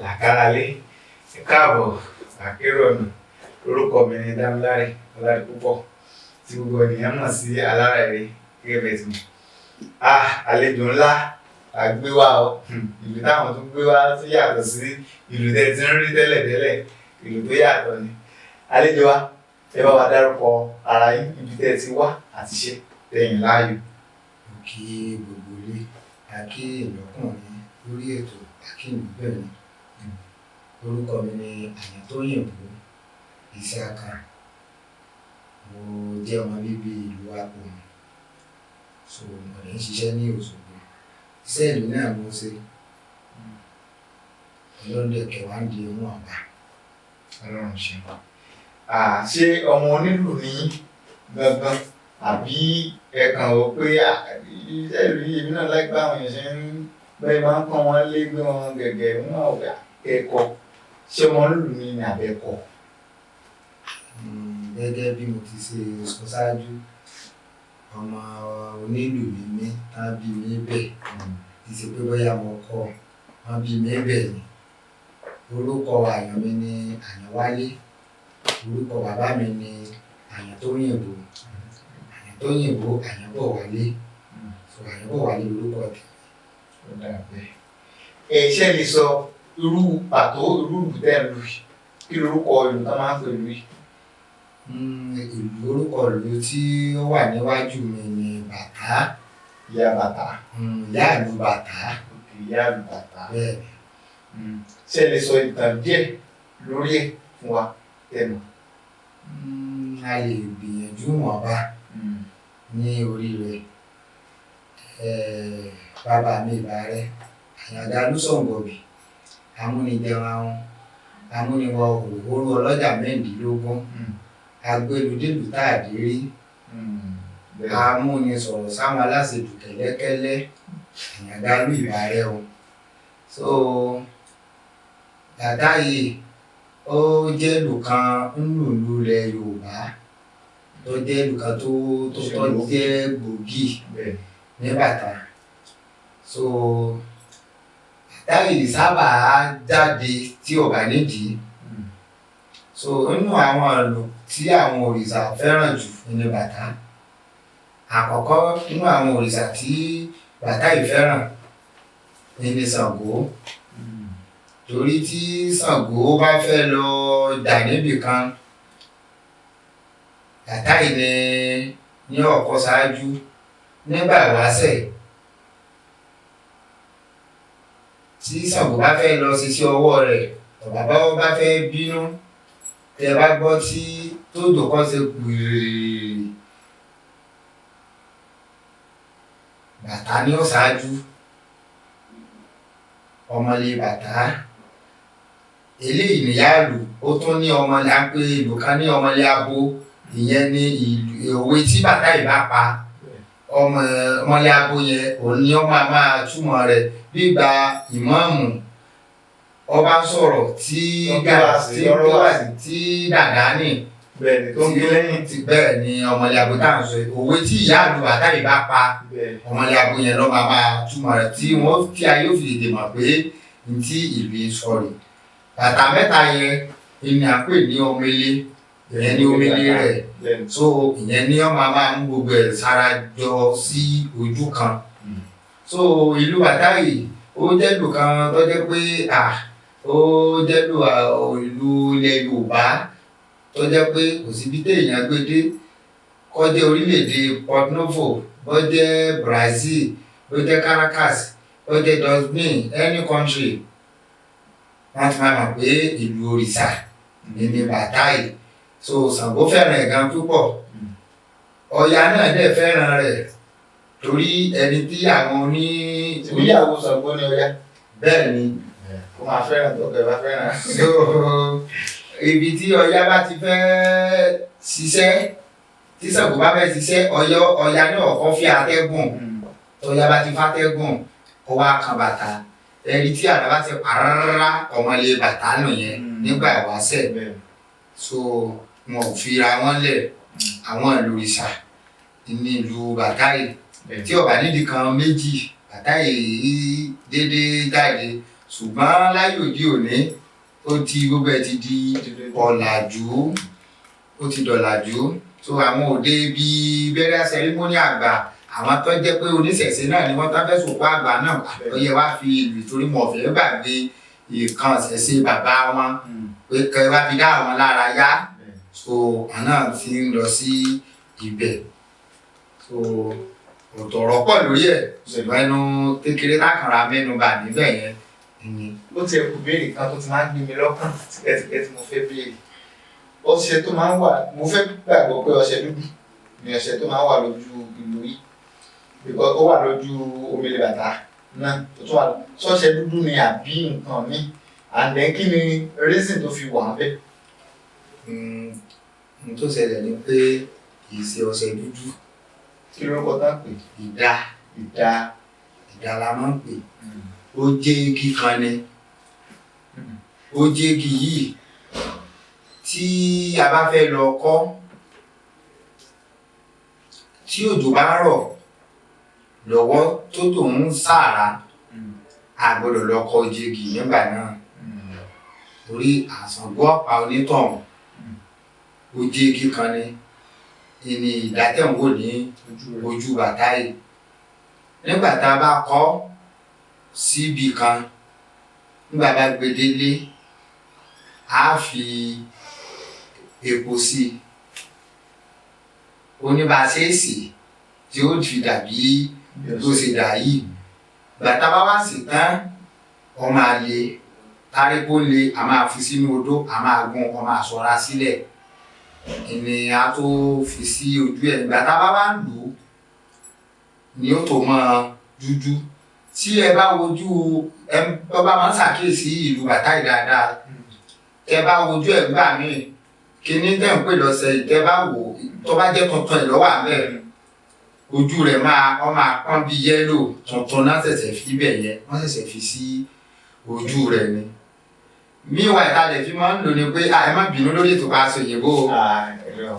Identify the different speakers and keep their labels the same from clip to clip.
Speaker 1: Làkàràlé, ẹ káàbọ̀ àkérò ọ̀nà. Orúkọ mi ni Dámiláre Ọládipúpọ̀, tí gbogbo ènìyàn mọ̀ sí Alára Ire. Gẹ́gẹ́ bẹ́ẹ̀ tí mo àlejò ńlá la gbé wá o. Ìlú táwọn tó gbé wá tó yàtọ̀ sí ìlú tẹ́ ti ń rí tẹ́lẹ̀tẹ́lẹ̀, ìlú tó yàtọ̀ ni. Àlejò wa, ẹ bá wa dárúkọ ara yín, ibi tẹ́ ti wá àti iṣẹ́ tẹ̀yìn láàyò.
Speaker 2: Mo kí gbogbo ilé, a kí ìlọ́kùnrin lórí ètò, a kí ìlúbìnrin. Orúkọ mi ni Àyàntóyìnbó Isiaka. Mo jẹ́ ọmọ bíbí ìlú Apòmù, so mo dẹ̀ ń ṣiṣẹ́ ní Òṣogbo. Iṣẹ́ ìlú náà mo ń ṣe. Ọlọ́run dẹ̀ kẹ́ wá ń di ìwọ̀nba.
Speaker 1: Ọlọ́run ṣeun. Ṣé ọmọ onílù ní gangan, àbí ẹ kàn wò pé iṣẹ́ ìlú yìí, èmi náà láìpẹ́, àwọn èèyàn ṣe ń bẹ́ẹ̀ máa ń kọ́ wọn lé, gbé wọn gẹ̀gẹ̀ ń wà ọ̀gá ẹ̀kọ́? Ṣé ọmọ onílù ní ní àbẹ̀kọ́?
Speaker 2: Gẹ́gẹ́ bí mo ti ṣe sọ ṣáájú, ọmọ onílù ni mí, tán bí mi bẹ́ẹ̀. Kì í ṣe pé bóyá mo kọ́, wọ́n bí mi bẹ́ẹ̀ ni. Orúkọ àyàn mi ni Àyànwálé. Orúkọ bàbá mi ni Àyàntóyìnbó. Àyàntóyìnbó Àyànbọ̀wálé. So Àyànbọ̀wálé lorúkọ tèmi.
Speaker 1: Ó dà bẹ́ẹ̀. Ẹ ṣe lè sọ irú pàtó irú ìlú tẹ́ ń lù yìí? Kí lorúkọ ìlú tó máa ń pè lù yìí?
Speaker 2: Ìlú, orúkọ ìlú tí ó wà níwájú mi ni Bàtá.
Speaker 1: Ìyá Bàtá.
Speaker 2: Ìyá ìlú Bàtá.
Speaker 1: Ìyá ìlú Bàtá.
Speaker 2: Bẹ́ẹ̀ ni.
Speaker 1: Ṣé ẹ lè sọ ìtàn díẹ̀ lórí ẹ̀ fún wa tẹnu?
Speaker 2: A lè gbìyànjú wọ̀nba ní orí rẹ̀. Bàbá mi, ìbà rẹ̀, Àyàndá Lúsọ̀ǹgọ̀bì, amúnijẹun ahun, amúniwọ òróró, ọlọ́jà mẹ́rìndínlógún, agbéludélùú tá a dé rí, amúnisọ̀rọ̀ sáwọn aláṣejù kẹ́lẹ́kẹ́lẹ́. Àyàndá lú, ìbà rẹ̀ o. So Bàtá yìí, ó jẹ́ ìlú kan nínú ìlú ilẹ̀ Yorùbá tó jẹ́ ìlú kan tó jẹ́ gbòógì ní Bàtá. So Bàtá yìí sábà jáde tí ò bá nídìí. So nínú àwọn ìlú tí àwọn òrìṣà fẹ́ràn jù ní Bàtá. Àkọ́kọ́ nínú àwọn òrìṣà tí Bàtá yìí fẹ́ràn ní Ṣàngó, torí tí Ṣàngó bá fẹ́ lọ jà níbì kan, Bàtá yìí ní ọ̀kọ́ ṣáájú nígbà wáṣẹ̀. Tí Ṣàngó bá fẹ́ lọ ṣiṣẹ́ ọwọ́ rẹ̀, bàbá bá fẹ́ bínú, tẹ bá gbọ́ tí tójò kan ṣe gbìrì, Bàtá ní ó ṣáájú. Ọmọlé Bàtá eléyìí níyàlú, ó tún ní ọmọlé, à ń pè ìlú kan ní ọmọlé abo. Ìyẹn ní òwe tí Bàtá yìí bá pa, ọmọ ọmọlé abo yẹn, òun ni ó máa máa túmọ̀ rẹ̀ gbígba ìmáàmù ọba ń sọ̀rọ̀ tí tí dàdá ní
Speaker 1: Bẹ́ẹ̀ni, tó ń gbé lẹ́yìn.
Speaker 2: Tí bẹ́ẹ̀ ni ọmọlé abo tá à ń sọ yìí, òwe tí ìyá àlù Bàtá yìí bá pa, ọmọlé abo yẹn ló máa máa túmọ̀ rẹ̀, tí wọ́n tí ayé ò fi tètè mọ̀ pé n tí ìlú yìí sọ rè. Bàtà mẹ́ta yẹn ni à ń pè ní omele, ìyẹn ní omele rẹ̀. So ìyẹn ní ọmọ máa ń gbogbo ẹ̀ sára jọ sí ojú kan. So ìlú Bàtá yìí, ó jẹ́ ìlú kan tó jẹ́ pé ó jẹ́ ìlú ilẹ̀ Yorùbá tó jẹ́ pé kò síbi téèyàn gbé dé, kó jẹ́ orílẹ̀-èdè Port Novo, bó jẹ́ Brazil, bó jẹ́ Caracas, bó jẹ́ Dublin, any country, wọ́n ti máa mọ̀ pé ìlú òrìṣà ní Bàtá yìí. So Ṣàngó fẹ́ràn ẹ̀ gan púpọ̀. Ọya náà dẹ̀ fẹ́ràn rẹ̀, torí ẹni tí àwọn oní.
Speaker 1: Ìyàwó Ṣàngó ni Ọya.
Speaker 2: Bẹ́ẹ̀ ni.
Speaker 1: Kó máa fẹ́ràn tó kẹ́ bá fẹ́ràn.
Speaker 2: So ibi tí Ọya bá ti fẹ́ ṣiṣẹ́, tí Ṣàngó bá fẹ́ ṣiṣẹ́, Ọya, Ọya ní ọ̀kọ́ fi atẹ́gùn. Tọ́ya bá ti fàtẹ́gùn, ó wá kan Bàtà, ẹni tí àrà bá ti pàrárá, ọmọlé Bàtà nù yẹn nígbà ìwáṣẹ̀. So wọn ò fira wọn lẹ̀, àwọn ìlú òrìṣà ní ìlú Bàtá yìí. Tí ó bá nídìí kan méjì, Bàtá yìí déédéé jáde. Ṣùgbọ́n láyé òde òní, ó ti gbogbo ẹ̀ ti di ọ̀làjú, ó ti dọ̀làjú. So àwọn òde bíi burial ceremony àgbà, àwọn tó jẹ́ pé oníṣẹ̀ṣe náà ni wọ́n tá fẹ́ sòkú àgbà náà, ó yẹ wá fi ìlù, torí wọn ò fẹ́ gbàgbé ìkan ṣẹ̀ṣe bàbá wọn, pé kẹ́ wá fi dá àwọn lára yá. So àná ti ń lọ sí ibẹ̀. So ọ̀tọ̀rọ̀ pọ̀ lórí ẹ̀, ṣùgbọ́n ẹnu kékeré lákàrà mẹ́nu bà níbẹ̀ yẹn ni.
Speaker 1: Ó tiẹ̀ kù béèrè kan tó ti máa ń gbé mi lọ́kàn tipẹ́tipẹ́ tí mo fẹ́ béèrè. Ọṣẹ tó máa ń wà, mo fẹ́ gbàgbọ́ pé ọṣẹ dúdú ni ọṣẹ tó máa ń wà lójú ìlú yìí, because ó wà lójú omele bàtà náà tó tún wà. Ṣọṣẹ dúdú ni àbí nǹkan míì? And then kí ni reason tó fi wà ń bẹ̀?
Speaker 2: N tó ṣẹlẹ̀ ni pé kì í ṣe ọṣẹ dúdú.
Speaker 1: Kí lórúkọ tán pè?
Speaker 2: Ìdá.
Speaker 1: Ìdá.
Speaker 2: Ìdá la máa ń pè. Ó jẹ́ igi kan ni. Ó jẹ́ igi yìí tí a bá fẹ́ lọ kọ́, tí òjò bá rọ̀ lọ́wọ́ tó tò ń sàrà, a gbọ́dọ̀ lọ kọ́ jígì nígbà náà, torí àsàngó ọ̀pá onítọ̀hún. Ó jẹ́ igi kan ni ìní ìdátẹ̀wò ní ojú bàtà yìí. Nígbà tá a bá kọ́ síbi kan, nígbà bá gbé délé, a fi epo sí i. Ó ní bá a ṣe é sè tí ó fi dàbí bó ṣe dà yìí. Bàtà bá wá sí tán, ọ máa le táríkó le, a máa fi sínú odó, a máa gún, ọ máa ṣọra sílẹ̀ ìní, a tó fi sí ojú ẹ̀. Ìgbà tá a bá wá lò ó ni ó tó mọ́ dúdú. Tí ẹ bá wojú ẹ, bá máa ń ṣàkíyèsí ìlú bàtà yìí dáadáa, tẹ bá wojú ẹ gbà míì, kíní tẹ̀ ń pè lọ́sẹ̀ yìí, tẹ bá wò ó, tó bá jẹ́ tuntun ẹ̀ lọ́wọ́ àbẹ́, ojú rẹ̀ máa ọ máa pọ́n bí yellow. Tuntun náà ṣẹ̀ṣẹ̀ fi bẹ̀ yẹn, wọ́n ṣẹ̀ṣẹ̀ fi sí ojú rẹ̀ ni. Míwà ìtàlẹ̀ fi máa ń lò ní pé ẹ má bínú lórí ètò pa aṣọ òyìnbó o.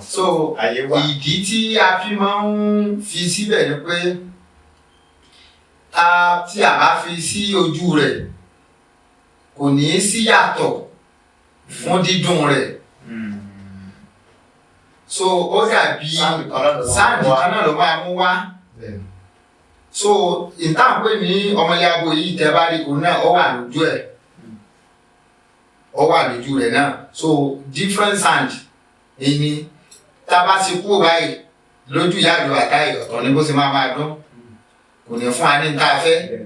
Speaker 2: So ìdí tí a fi máa ń fi síbẹ̀ ni pé tí a bá fi sí ojú rẹ̀, kò ní í sí yàtọ̀ fún dídùn rẹ̀. So ó dàbí sound kan náà ló máa mú wá. So ìtànpé ní ọmọlẹ́ago yìí, tẹ́ bá rí òun náà, ó wà lójú ẹ̀, ó wà lójú rẹ̀ náà. So different sound ìní. Tá a bá ti kú báyìí lójú ìyá àlù àtàyè, ọ̀tọ̀ ni bó ṣe máa máa dún, kò ní fún wa ní tá a fẹ́.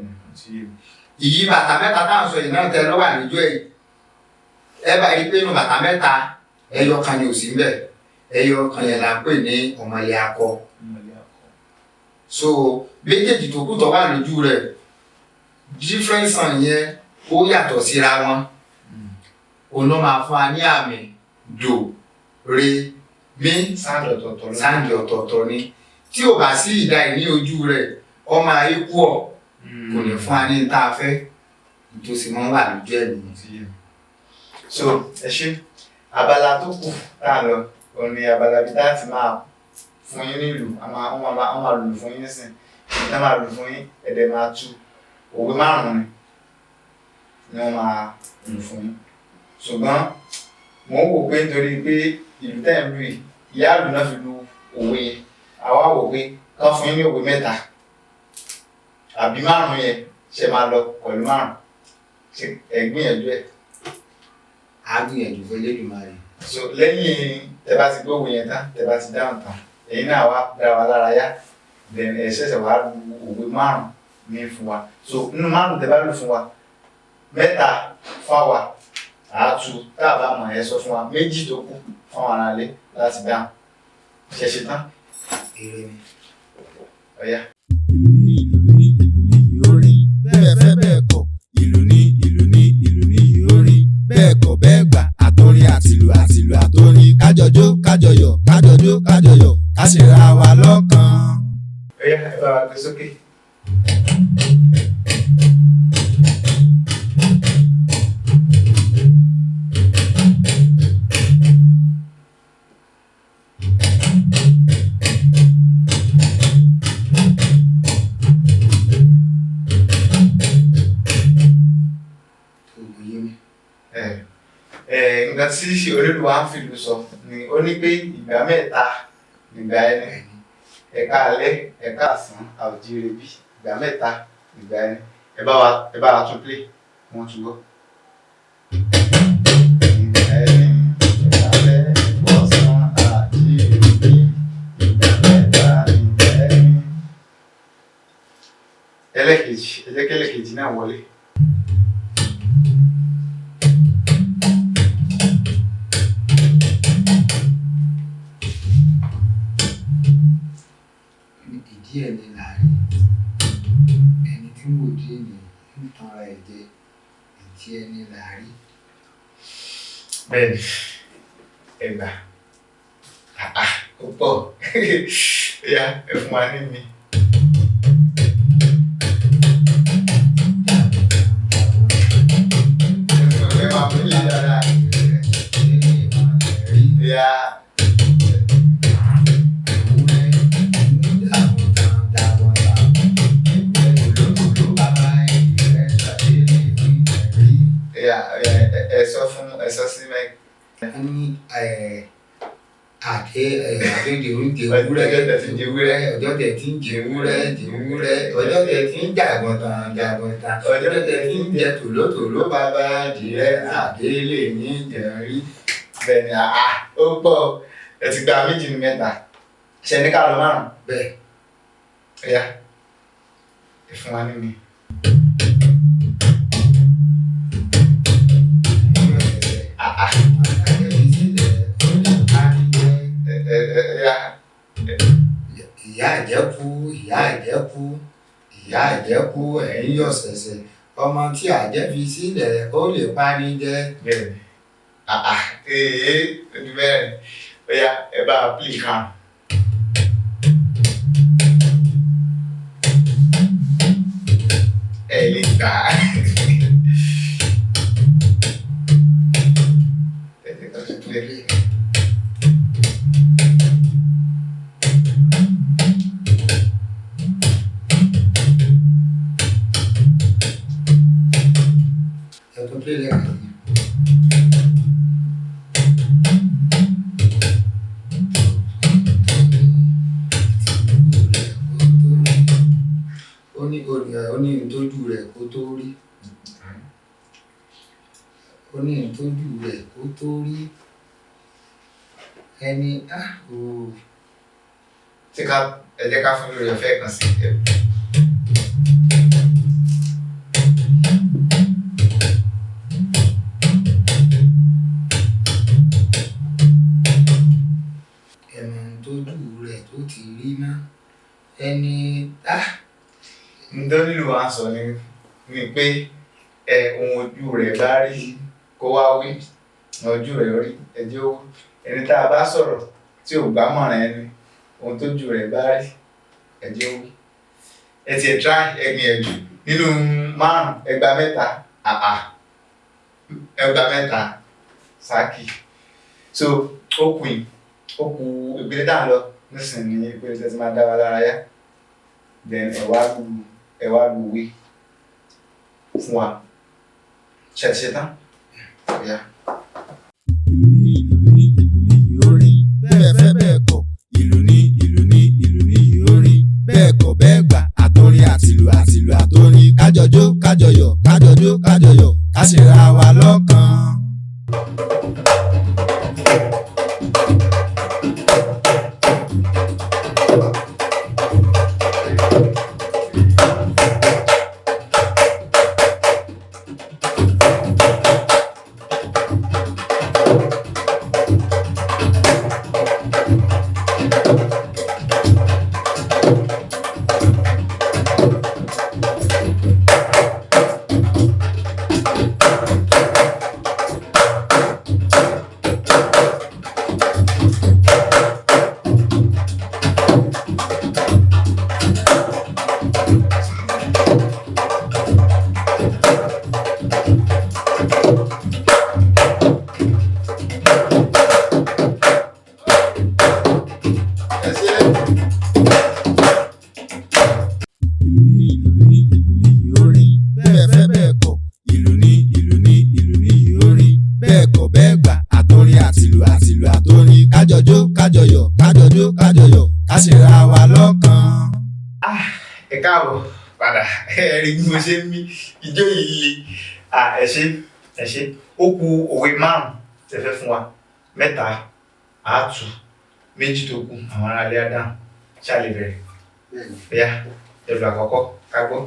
Speaker 2: Ìyí bàtà mẹ́ta tá à ń sọ yìí náà, tẹ ló wà lójú ẹ̀, ẹ bá rí i pé inú bàtà mẹ́ta, ẹyọ kan ni ò sí ńbẹ̀. Ẹyọ kan yẹn là ń pè ní ọmọlẹ̀ akọ. So méjèèjì tó kù tó wà lójú rẹ̀, different sound yẹn ó yàtọ̀ síra wọn. Òun ló máa fún wa ní àmì do, re, mi.
Speaker 1: Sound ọ̀tọ̀ọ̀tọ̀ ló.
Speaker 2: Sound ọ̀tọ̀ọ̀tọ̀ ni. Tí ò bá sí ìdá ì ní ojú rẹ̀, ọmọ ayé kú ọ̀, kò ní fún wa ní tá a fẹ́. Tó sì máa ń wà lójú ẹ̀ nìyẹn.
Speaker 1: So ẹ ṣe. Abala tó kù tá a lọ òun ni abala bíi tá a ti máa fún yín nílùú. A máa wọ́n máa wọ́n máa lùlù fún yín nísìn ìtàn, máa lùlù fún yín, ẹ̀dẹ̀ máa tú. Òwe márùn-ún ni wọ́n máa lù fún yín, ṣùgbọ́n mò ń wò pé nítorí pé ìlú tẹ̀ ń lù yìí, ìyá ìlú náà fi lu òwe yẹn, àwa wò pé kán fún yín ní òwe mẹ́ta àbí márùn-ún yẹn, ṣe máa lọ pẹ̀lú márùn-ún? Ṣe ẹ gbìyànjú ẹ̀?
Speaker 2: Á gbìyànjú fún Elédùmarè.
Speaker 1: So lẹ́yìn tẹ bá ti gbóhùn yẹn tán, tẹ bá ti dáhùn tán, ẹ̀yin náà wá dá wa lára yá, then ẹ ṣẹ̀ṣẹ̀ wá lu òwe márùn ní fún wa. So nínú márùn tẹ bá lù fún wa, mẹ́ta fáwa àátú, tá a bá mọ̀, ẹ sọ fún wa, méjì tó kù fáwọn aráalé láti dáhùn. Ṣẹ̀ṣẹ̀ tán?
Speaker 2: Eré ni.
Speaker 1: Ọ̀yá.
Speaker 3: Ìlú ní, ìlú ní, ìlú ní orin, bẹ́ẹ̀ fẹ́ bẹ́ẹ̀ kọ̀. Ìlú ní, ìlú ní, ìlú ní orin, bẹ́ẹ̀ kọ̀ bẹ́ẹ̀ gbà, àtòrin àtìlù, àtìlù àtòrin, kájọjó kájọyọ̀, kájọjó kájọyọ̀, ká sì ra wa lọ́kàn.
Speaker 1: Ọ̀yá, ẹ bá wa gbé sókè. Ẹ ẹ nǹkan tí onílù wa ń fìlú sọ ni ó ní pé ìgbà mẹ́ta nígbà ẹni, ẹ̀ka alẹ́, ẹ̀ka àsán, àwòjíire bí. Ìgbà mẹ́ta nígbà ẹni. Ẹ bá wa tún play, wọ́n tún gbọ́. Ìgbà ẹni, ẹ̀ka alẹ́, ẹ̀ka ọ̀sán, àjíire bí. Ìgbà mẹ́ta nígbà ẹni. Ẹlẹ́kejì, ẹ jẹ́ kí ẹlẹ́kejì náà wọlé.
Speaker 2: Ìdí ẹni láàrin ẹni tí ń wò dí ènìyàn ń tanra ẹ̀ jẹ. Ìdí ẹni láàrin.
Speaker 1: Bẹ́ẹ̀ni, ẹgbà ó pọ̀ ya, ẹ fún wa ní mi. Ẹ máa mú ilé dáadáa. Ya. Ya, ẹ sọ fún, ẹ sọ sí mẹ.
Speaker 2: Ní àdé àdéjì oúnjẹ ewúrẹ́.
Speaker 1: Ọjọ́ tẹ̀ tí ń jẹ ewúrẹ́.
Speaker 2: Ọjọ́ tẹ̀ tí ń jẹ ewúrẹ́, jẹ ewúrẹ́, ọjọ́ tẹ̀ tí ń jàgùntàn, jàgùntàn, ọjọ́ tẹ̀ tí ń jẹ tòlótòló bàbá adìrẹ àdélé ní jẹrí.
Speaker 1: Bẹ́ẹ̀ni, àá ó pọ̀. Ẹ ti gba méjì ní mẹ́ta, ṣe ní ká lọ márùn.
Speaker 2: Bẹ́ẹ̀.
Speaker 1: Ya, ẹ fún wa ní mi. Àá ẹ ẹ ẹ ya.
Speaker 2: Ìyá àjẹkù, ìyá àjẹkù, ìyá àjẹkù, ẹ̀yìn yọ̀ ṣẹ̀ṣẹ̀, ọmọ tí àjẹ́ fi sílẹ̀ ó lè pani jẹ.
Speaker 1: Bẹ́ẹ̀ni, àá ee ojú mẹ́rin. Ó yá, ẹ bá a pìlì kan. Ẹ lè gbà á. Ẹ jẹ́ ká tún play.
Speaker 2: Ẹ tún pílẹ̀ lẹ́ẹ̀kan sí. Ó ní ó ní ìtọ́jú rẹ̀ kó tó rí. Ó ní ìtọ́jú rẹ̀ kó tó rí ẹni á ò.
Speaker 1: Tí ká ẹ jẹ́ ká fún lórí ọ̀fẹ́ kan sí ẹ.
Speaker 2: Ẹnu ìtọ́jú rẹ̀ tó ti rí ná ẹni á.
Speaker 1: Nítorí wa ń sọ ni pé ẹ ohun ojú rẹ̀ bá rí kó wá wí, ojú rẹ̀ rí ẹjẹ́ ó wí. Ẹni tá a bá sọ̀rọ̀ tí ò gbá mọ̀ràn ẹni, ohun tójú rẹ̀ bá rí ẹjẹ́ ó wí. Ẹ tiẹ̀ try, ẹ gbìyànjú. Nínú márùn ẹgbàá mẹ́ta, àà ẹgbàá mẹ́ta sáàkì. So ó kù yìí, ó kù ìpele tá à ń lọ nísìnyí ní ìpele tẹ́ ti máa dá wa lára yá. Then ẹ wá lu òwe fún wa. Ṣe ti ṣe tán? Ó yá.
Speaker 3: Ìlú ní, ìlú ní, ìlú ní orin. Bẹ́ẹ̀ fẹ́ bẹ́ẹ̀ kọ̀, ìlú ní, ìlú ní, ìlú ní orin. Bẹ́ẹ̀ kọ̀ bẹ́ẹ̀ gbà, àtòrin àtìlù, àtìlù àtòrin, kájọjó kájọyọ̀, kájọjó kájọyọ̀, ká ṣe ra wa lọ́kàn.
Speaker 1: Káàbọ̀ padà. Ẹ rí bí mo ṣe ń mí ijó yìí le. Ẹ ṣé, ẹ ṣé. Ó kù òwe 5 tẹ́ fẹ́ fún wa. 3 àátù, 2 tó kù àwọn aráalé á dáhùn. Ṣá lè bẹ̀rẹ̀? Bóyá ẹlù àkọ́kọ́ ká gbọ́.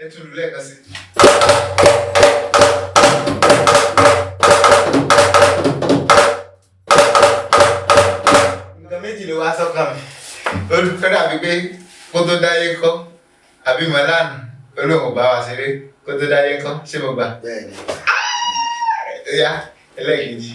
Speaker 1: Ẹ tún lù lẹ́ẹ̀kan sí. Nǹkan méjì ló wá sọ́kàn mi. Olùkọ́ dàbí pé kó tó dáyé kọ́, àbí mọ́lánù olóhùn bá wa ṣeré, kó tó dáyé kọ́, ṣé mo gbà?
Speaker 2: Bẹ́ẹ̀ni.
Speaker 1: Ó yá, ẹlẹ́ẹ̀kejì.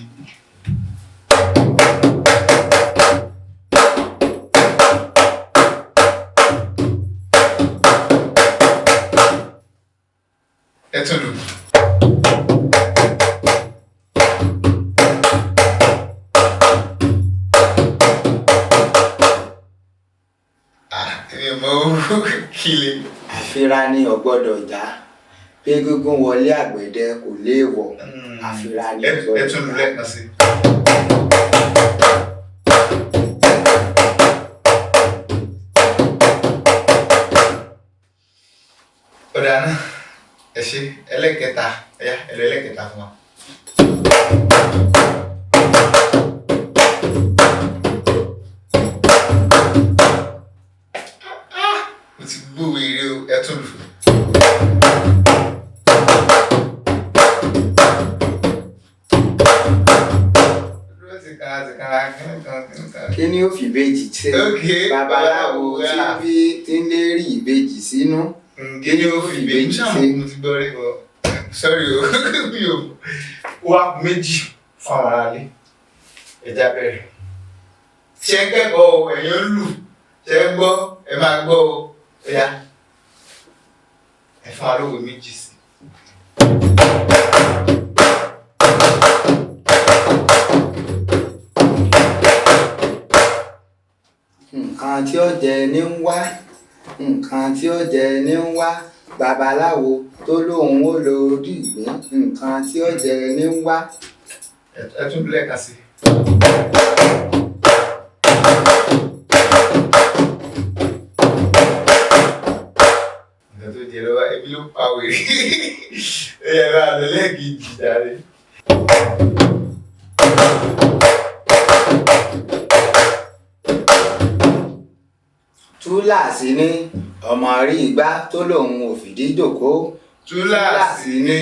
Speaker 1: Ẹ tún lù. Èmi mọ owó kílè.
Speaker 2: Àfira ni ò gbọ́dọ̀ já. Bí gígùn wọlé àgbẹ̀dẹ kò léèwọ̀. Àfira ni ò gbọ́dọ̀ já.
Speaker 1: Ẹ tún lù lẹ́ẹ̀kan sí. Ọ̀dà náà, ẹ ṣé, ẹlẹ́kẹta, ẹ̀yà, ẹ̀lọ́ ẹlẹ́kẹta fún wa. Mo ti gbúwe eré o, ẹ tún lù.
Speaker 2: Kí ni ó fi ìbejì ṣe? Babaláwo tí ń lérí ìbejì sínú.
Speaker 1: Kí ni ó fi ìbejì ṣe? Mo ti gbọ́ rí bọ̀. Sọ́rí o, mi ò. Ó wá kù 2 fún àwọn aráalé. Ẹja bẹ̀rẹ̀. Ṣé ń kẹ́kọ̀ọ́ o, ẹ̀yin ó lù. Ṣé ń gbọ́? Ẹ máa gbọ́ o. Ó yá. Ẹ fún wa lówe 2 sí.
Speaker 2: Nǹkan tí ó jẹ ní ń wá, nǹkan tí ó jẹ ní ń wá, babaláwo tó lóun ó lo orí ìgbín, nǹkan tí ó jẹ ní ń wá.
Speaker 1: Ẹ tún lẹ́ẹ̀kan sí. Nǹkan tó jẹ lọ́wọ́ ebi ló pa wèrè. Ẹ yẹ bá a lọ lẹ́ẹ̀kejì jàre.
Speaker 2: Túláàsì ni ọmọ rí igbá tó lóun ò fìdí jókòó.
Speaker 1: Túláàsì ni.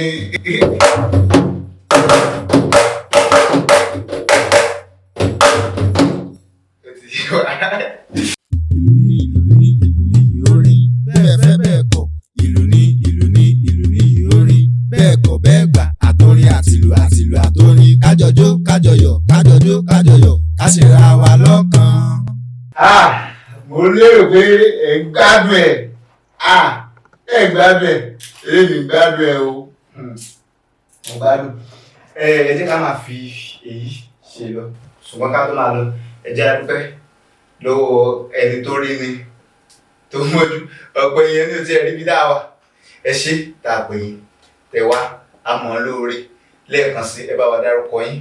Speaker 1: Ó ti yé wa.
Speaker 3: Ìlú ní ìlú ní ìlú ní orin bẹ́ẹ̀ fẹ́ bẹ́ẹ̀ kọ̀. Ìlú ní ìlú ní ìlú ní orin bẹ́ẹ̀ kọ̀ bẹ́ẹ̀ gbà. Àtòrin àtìlù àtìlù àtòrin kájọjó kájọyọ̀ kájọjó kájọyọ̀ ká ṣe ra wa lọ́kàn.
Speaker 1: Mo lérò pé ẹ ń gbádùn ẹ̀. Ẹ ń gbádùn ẹ̀, èmi ń gbádùn ẹ̀ o. Mo gbádùn. Ẹ jẹ́ ká máa fi èyí ṣe lọ, ṣùgbọ́n ká tó máa lọ, ẹ jẹ́ a dúpẹ́ lọ́wọ́ ẹni tó rí ni tó mọ́jú. Ọ̀pọ̀ èèyàn ní o ti ẹ̀ rí bí dáa wa. Ẹ ṣé tá a pè yín, tẹ wá, a mọ̀ ọ́n lóore. Lẹ́ẹ̀kan sí, ẹ bá wa dárúkọ yín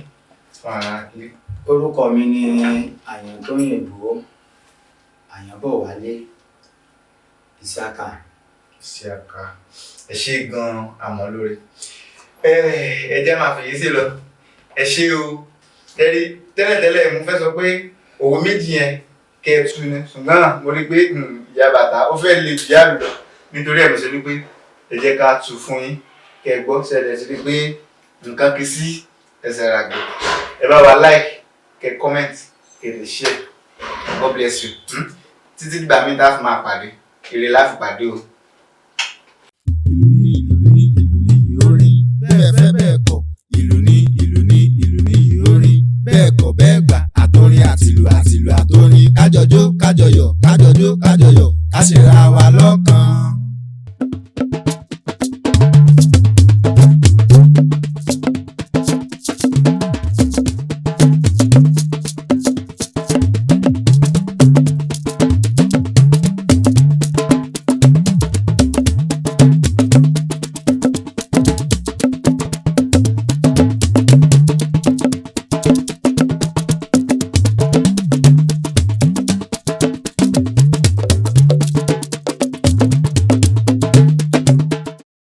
Speaker 1: fún ara ilé.
Speaker 2: Orúkọ mi ni Àyàntóyìnbó Àyànbọ̀wálé Ìsíákà.
Speaker 1: Ìsíákà. Ẹ ṣé gan-an, a mọ̀ ọ́n lóore. Ẹ jẹ́ máa fèyí sí lọ. Ẹ ṣé o. Tẹ́lẹ̀tẹ́lẹ̀ mo fẹ́ sọ pé òwe 2 yẹn kẹ́ ẹ tú ni, ṣùgbọ́n mo rí pé ìyá bàtà ó fẹ́ le jù yá mi lọ. Nítorí ẹ̀ mo ṣe ní pé ẹ jẹ́ ká tú fún yín kẹ́ ẹ gbọ́. Ṣẹlẹ̀ sí pé nǹkan kì í sí ẹsẹ̀ ràgbẹ̀. Ẹ bá wa like, kẹ́ ẹ comment, kẹ́ ẹ lè share. God bless you. Títí dìgbà míì tá a fi máa pàdé, ire la fi pàdé o.
Speaker 3: Ìlú ní ìlú ní ìlú ní orin bẹ́ẹ̀ fẹ́ bẹ́ẹ̀ kọ̀. Ìlú ní ìlú ní ìlú ní orin bẹ́ẹ̀ kọ̀ bẹ́ẹ̀ gbà. Àtòrin àtìlù àtìlù àtòrin kájọjó kájọyọ̀ kájọjó kájọyọ̀ ká ṣe ra wa lọ́kàn.